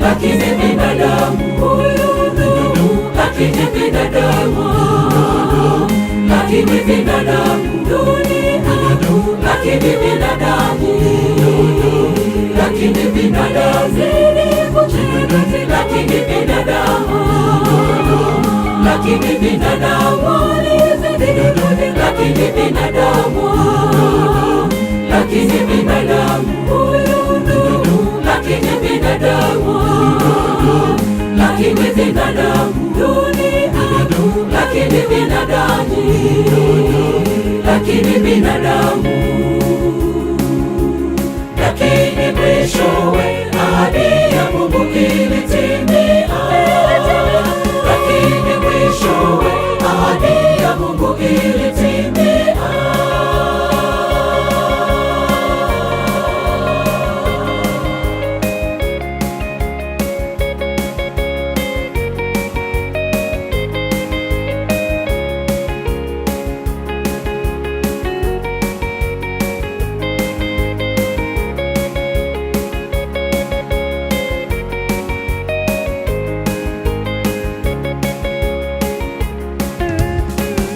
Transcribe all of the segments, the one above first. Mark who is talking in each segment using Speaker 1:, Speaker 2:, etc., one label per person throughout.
Speaker 1: Lakini binadamu, lakini binadamu, lakini binadamu, lakini binadamu, lakini binadamu, lakini binadamu, lakini binadamu, lakini binadamu, lakini binadamu, lakini binadamu, lakini binadamu, lakini binadamu, lakini binadamu. Lakini mwishowe ahadi ya Mungu ilitimia. Lakini mwishowe ahadi ya Mungu ilitimia.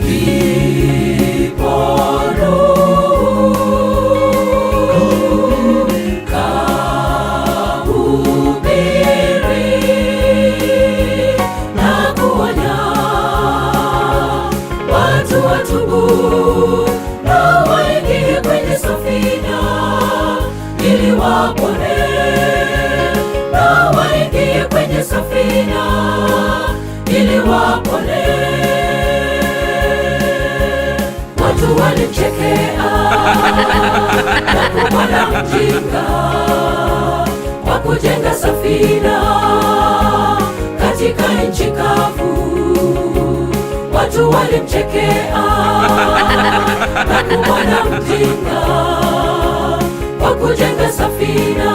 Speaker 1: Ndipo Nuhu kahubiri na kuonya watu watubu na waingie kwenye safina ili wapone, na waingie kwenye safina ili wapone. Watu walimchekea na kumwona mjinga kwa kujenga safina katika nchi kavu. Watu walimchekea na kumwona mjinga kwa kujenga safina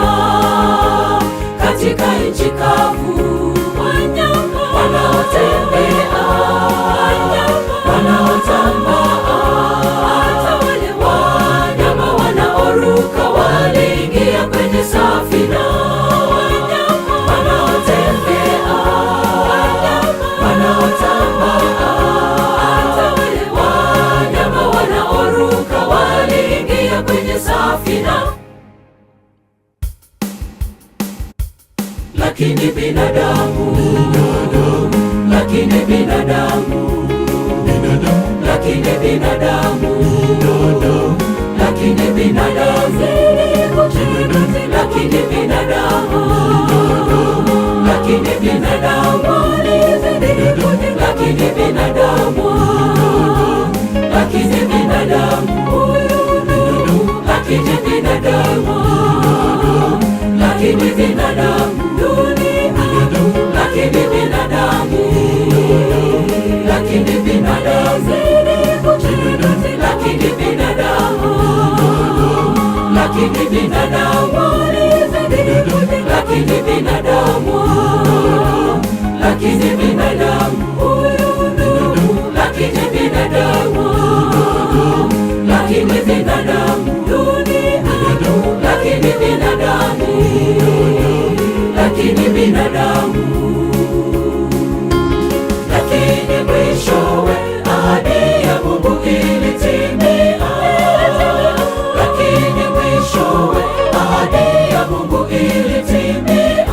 Speaker 1: katika nchi kavu. Wanyama wanaotembea, wanaotambaa, hata wale wanyama wanaoruka waliingia kwenye safina. Wanyama wanaotembea, wanaotambaa, hata wale wanyama wanaoruka waliingia kwenye safina. Lakini binadamu, lakini binadamu, lakini binadamu, lakini binadamu, lakini binadamu, lakini binadamu, lakini binadamu, lakini binadamu, lakini binadamu, lakini binadamu, lakini binadamu, lakini binadamu, lakini binadamu, lakini binadamu, lakini binadamu, lakini binadamu, lakini binadamu, lakini binadamu, lakini binadamu, lakini binadamu. Lakini mwishowe ahadi ya Mungu ilitimia. Lakini mwishowe ahadi ya Mungu ilitimia.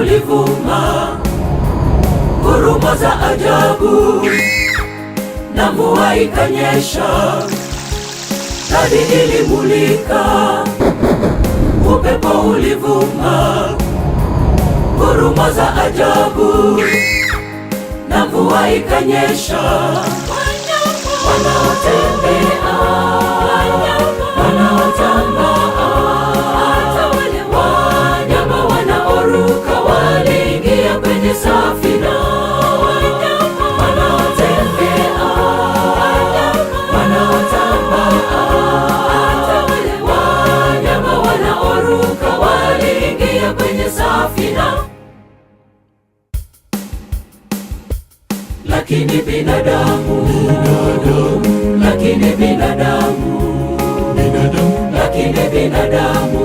Speaker 1: Ulivuma, ngurumo za ajabu, na mvua ikanyesha, radi ilimulika, upepo ulivuma, ngurumo za ajabu, na mvua ikanyesha. Wanaotembea, wanaotambaa, hata wale wanyama wanaoruka waliingia kwenye safina. Wanaotembea, wanaotambaa, hata wale wanyama wanaoruka waliingia kwenye safina. Lakini binadamu, lakini binadamu, lakini binadamu,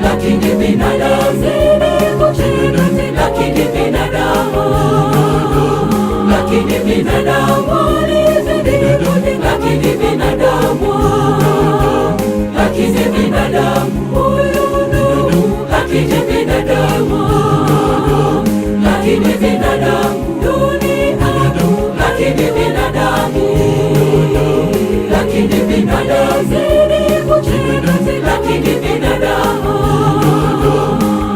Speaker 1: lakini binadamu, lakini binadamu, lakini binadamu, lakini binadamu, lakini binadamu, lakini binadamu, lakini binadamu, lakini binadamu, lakini binadamu, lakini binadamu,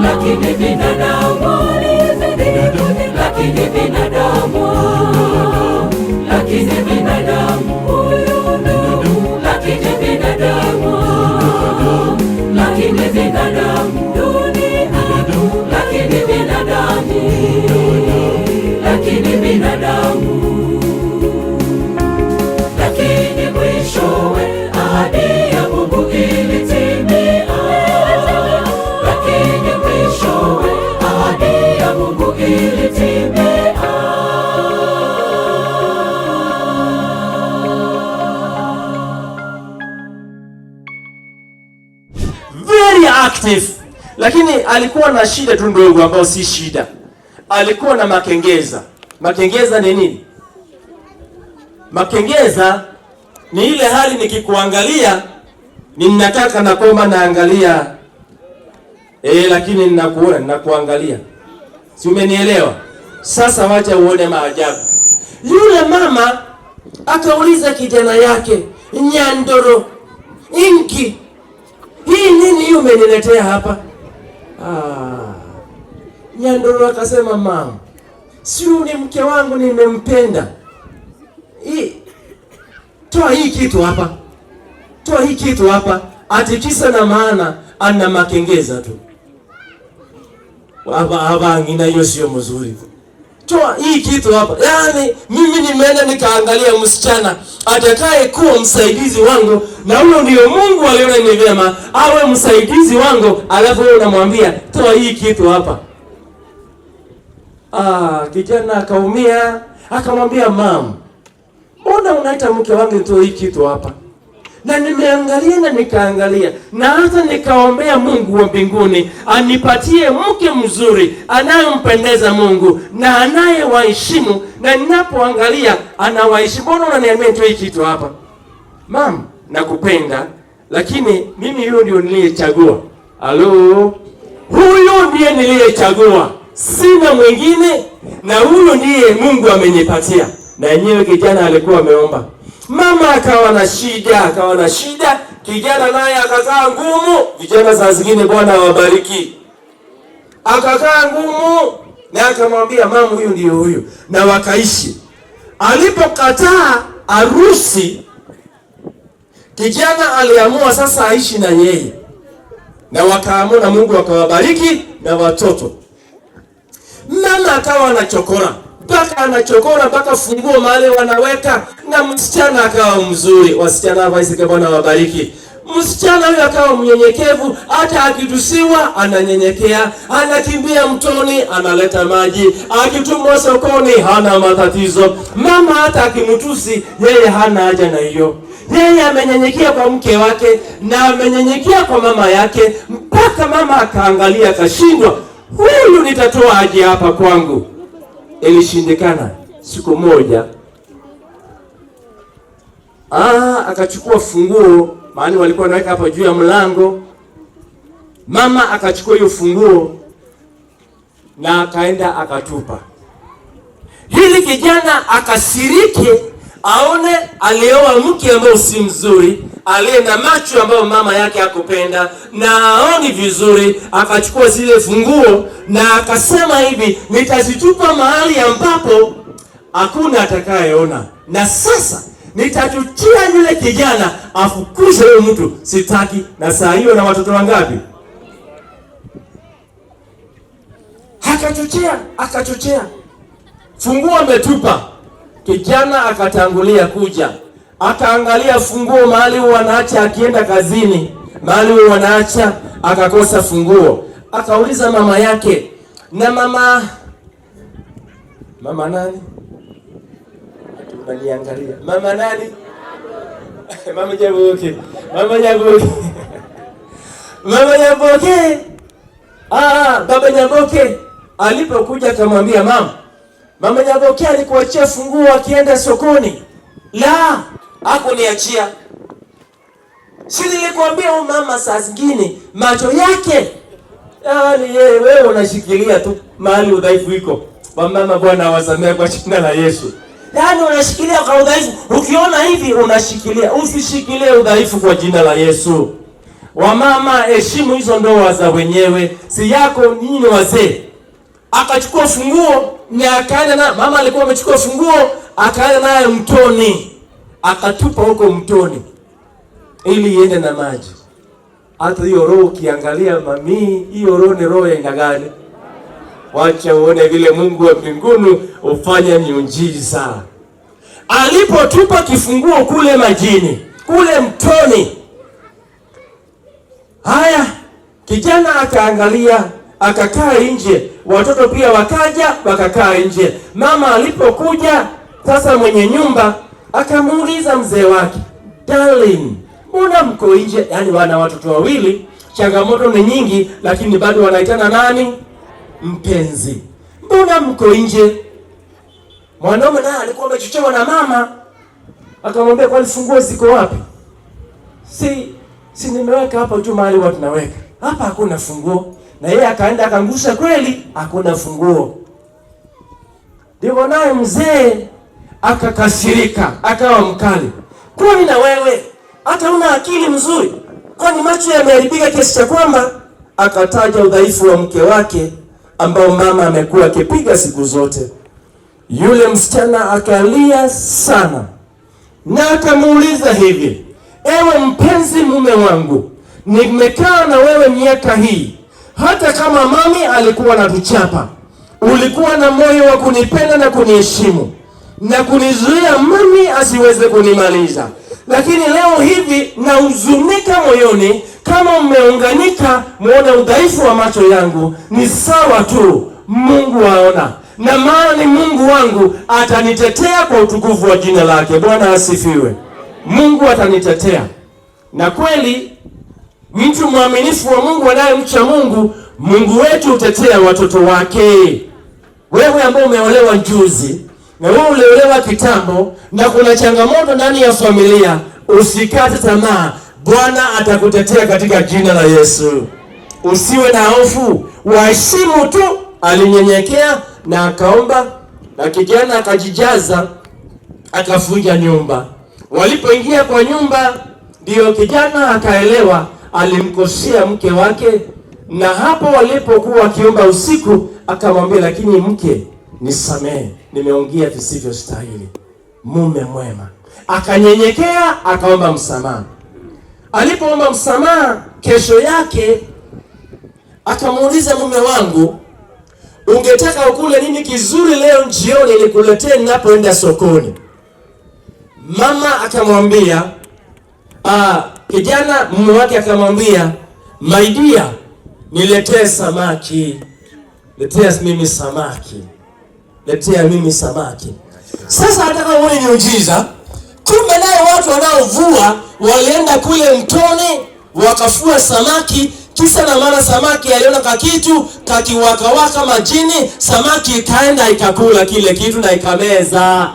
Speaker 1: lakini binadamu, lakini binadamu, lakini binadamu, lakini binadamu, lakini binadamu, lakini binadamu, lakini binadamu. Lakini mwishowe ahadi ya Mungu ilitimia. Lakini mwishowe ahadi ya Mungu ilitimia.
Speaker 2: Very active, lakini alikuwa na shida tu ndogo ambayo si shida. Alikuwa na makengeza. Makengeza ni nini? Makengeza ni ile hali nikikuangalia ninataka na kwamba naangalia lakini ninakuona, ninakuangalia, si umenielewa? Sasa wacha uone maajabu. Yule mama akauliza kijana yake, Nyandoro, inki hii nini hii umeniletea hapa? Ah. Nyandoro akasema, mama, si ni mke wangu nimempenda. Hii toa hii kitu hapa, toa hii kitu hapa. Ati kisa na maana ana makengeza tu. Hapa hapa ngina hiyo sio mzuri. Toa hii kitu hapa. Yaani mimi nimeenda nikaangalia msichana atakaye kuwa msaidizi wangu, na huyo ndio Mungu aliona ni vyema awe msaidizi wangu, alafu wewe unamwambia toa hii kitu hapa. Ah, kijana akaumia, akamwambia mam, mbona unaita mke wangu toa hii kitu hapa? Na nimeangalia na nikaangalia na hata nikaombea Mungu wa mbinguni anipatie mke mzuri anayempendeza Mungu na anayewaheshimu, na ninapoangalia anawaheshimu. Mbona unaniambia nitoe hii kitu hapa? Mam, nakupenda, lakini mimi huyo ndio niliyechagua. Halo, huyo ndiye niliyechagua, sina mwingine, na huyo ndiye Mungu amenipatia. Na yenyewe kijana alikuwa ameomba. Mama akawa na shida, akawa na shida, kijana naye akakaa ngumu. Vijana saa zingine Bwana awabariki. Akakaa ngumu na akamwambia mama, huyu ndio huyu, na wakaishi. Alipokataa harusi, kijana aliamua sasa aishi na yeye, na wakaamua na Mungu akawabariki na watoto. Mama akawa anachokora mpaka anachokora mpaka funguo mahali wanaweka, na msichana akawa mzuri. Wasichana hapa Isika, Bwana wabariki. Msichana huyo akawa mnyenyekevu, hata akitusiwa ananyenyekea, anakimbia mtoni analeta maji, akitumwa sokoni hana matatizo. Mama hata akimtusi yeye hana haja na hiyo. Yeye amenyenyekea kwa mke wake na amenyenyekea kwa mama yake, mpaka mama akaangalia akashindwa, huyu nitatoa aje hapa kwangu? Ilishindikana. Siku moja akachukua funguo, maana walikuwa wanaweka hapa juu ya mlango. Mama akachukua hiyo funguo na akaenda akatupa. Hili kijana akasirike, aone alioa mke ambao si mzuri, aliye na macho ambayo mama yake hakupenda na aoni vizuri. Akachukua zile funguo na akasema hivi, nitazitupa mahali ambapo hakuna atakayeona, na sasa nitachuchia yule kijana afukuze huyo mtu, sitaki. Na saa hiyo na watoto wangapi? Akachochea, akachochea, funguo ametupa. Kijana akatangulia kuja, akaangalia funguo mahali wanaacha, akienda kazini mahali wanaacha, akakosa funguo. Akauliza mama yake, na mama mama nani? Unaniangalia mama nani? Mama Nyaboke, mama Nyaboke, mama Nyaboke. Ah, baba Nyaboke alipokuja akamwambia mama, mama Nyaboke alikuachia funguo akienda sokoni. La, hakuniachia. Si nilikwambia huyu mama saa zingine macho yake yaani, yeye wewe unashikilia tu mahali udhaifu iko. Wamama, Bwana awasamee kwa jina la Yesu. Yaani unashikilia kwa udhaifu, ukiona hivi unashikilia. Usishikilie udhaifu kwa jina la Yesu. Wamama, heshimu hizo ndoa za wenyewe, si yako, nyinyi ni wazee. Akachukua funguo na akaenda na mama alikuwa amechukua funguo, akaenda naye mtoni, akatupa huko mtoni ili iende na maji. Hata hiyo roho ukiangalia, mami, hiyo roho ni roho ya aina gani? Wacha uone vile Mungu wa mbinguni ufanye miujiza. Alipotupa kifunguo kule majini, kule mtoni, haya, kijana akaangalia, akakaa nje, watoto pia wakaja wakakaa nje. Mama alipokuja sasa, mwenye nyumba akamuuliza mzee wake, darling, mbona mko nje? Yaani wana watoto wawili, changamoto ni nyingi, lakini bado wanaitana nani? Mpenzi, mbona mko nje? Mwanaume naye alikuwa amechochewa na mama, akamwambia kwani funguo ziko wapi? Si nimeweka hapa tu mahali watu naweka hapa, hakuna funguo. Na yeye akaenda akangusa, kweli hakuna funguo. Ndivyo naye mzee akakasirika, akawa mkali, kwani na wewe hata una akili mzuri? Kwani macho yameharibika kiasi cha kwamba? Akataja udhaifu wa mke wake ambao mama amekuwa akipiga siku zote. Yule msichana akalia sana na akamuuliza hivi, ewe mpenzi mume wangu, nimekaa na wewe miaka hii, hata kama mami alikuwa anatuchapa, ulikuwa na moyo wa kunipenda na kuniheshimu na kunizuia mami asiweze kunimaliza, lakini leo hivi nahuzunika moyoni, kama mmeunganika muone udhaifu wa macho yangu. Ni sawa tu, Mungu aona, na maana ni Mungu wangu atanitetea kwa utukufu wa jina lake. Bwana asifiwe. Mungu atanitetea. Na kweli mtu mwaminifu wa Mungu anayemcha Mungu, Mungu wetu hutetea watoto wake. Wewe ambao umeolewa juzi na wewe uliolewa kitambo na kuna changamoto ndani ya familia, usikate tamaa. Bwana atakutetea katika jina la Yesu. Usiwe na hofu, waheshimu tu. Alinyenyekea na akaomba, na kijana akajijaza, akafunja nyumba. Walipoingia kwa nyumba, ndiyo kijana akaelewa alimkosea mke wake, na hapo walipokuwa wakiomba usiku, akamwambia, lakini mke, nisamehe, nimeongea visivyostahili. Mume mwema akanyenyekea, akaomba msamaha. Alipoomba msamaha, kesho yake akamuuliza, mume wangu, ungetaka ukule nini kizuri leo jioni nikuletee ninapoenda sokoni? Mama akamwambia, kijana mume wake akamwambia, my dear, niletee samaki, letea mimi samaki, letea mimi samaki. Sasa nataka uone miujiza. Kumbe naye watu wanaovua walienda kule mtoni wakafua samaki. Kisa na maana, samaki aliona kakitu kakiwakawaka majini, samaki ikaenda ikakula kile kitu na ikameza.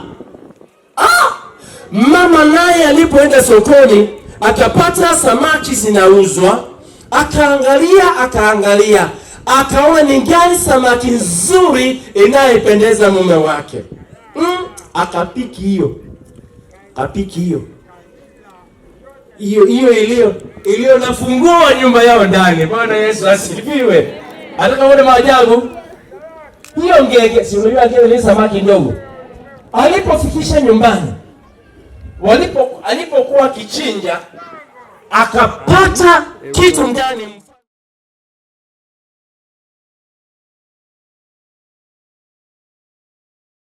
Speaker 2: Mama naye alipoenda sokoni akapata samaki zinauzwa, akaangalia akaangalia, Akaona ni gani samaki nzuri inayependeza mume wake. Akapick hiyo, akapick hiyo hiyo hiyo iliyo na funguo wa nyumba yao ndani. Bwana Yesu asifiwe. Ataka uone maajabu. Hiyo ngege, si unajua ngege ni samaki ndogo. Alipofikisha nyumbani, alipokuwa akichinja, akapata kitu ndani.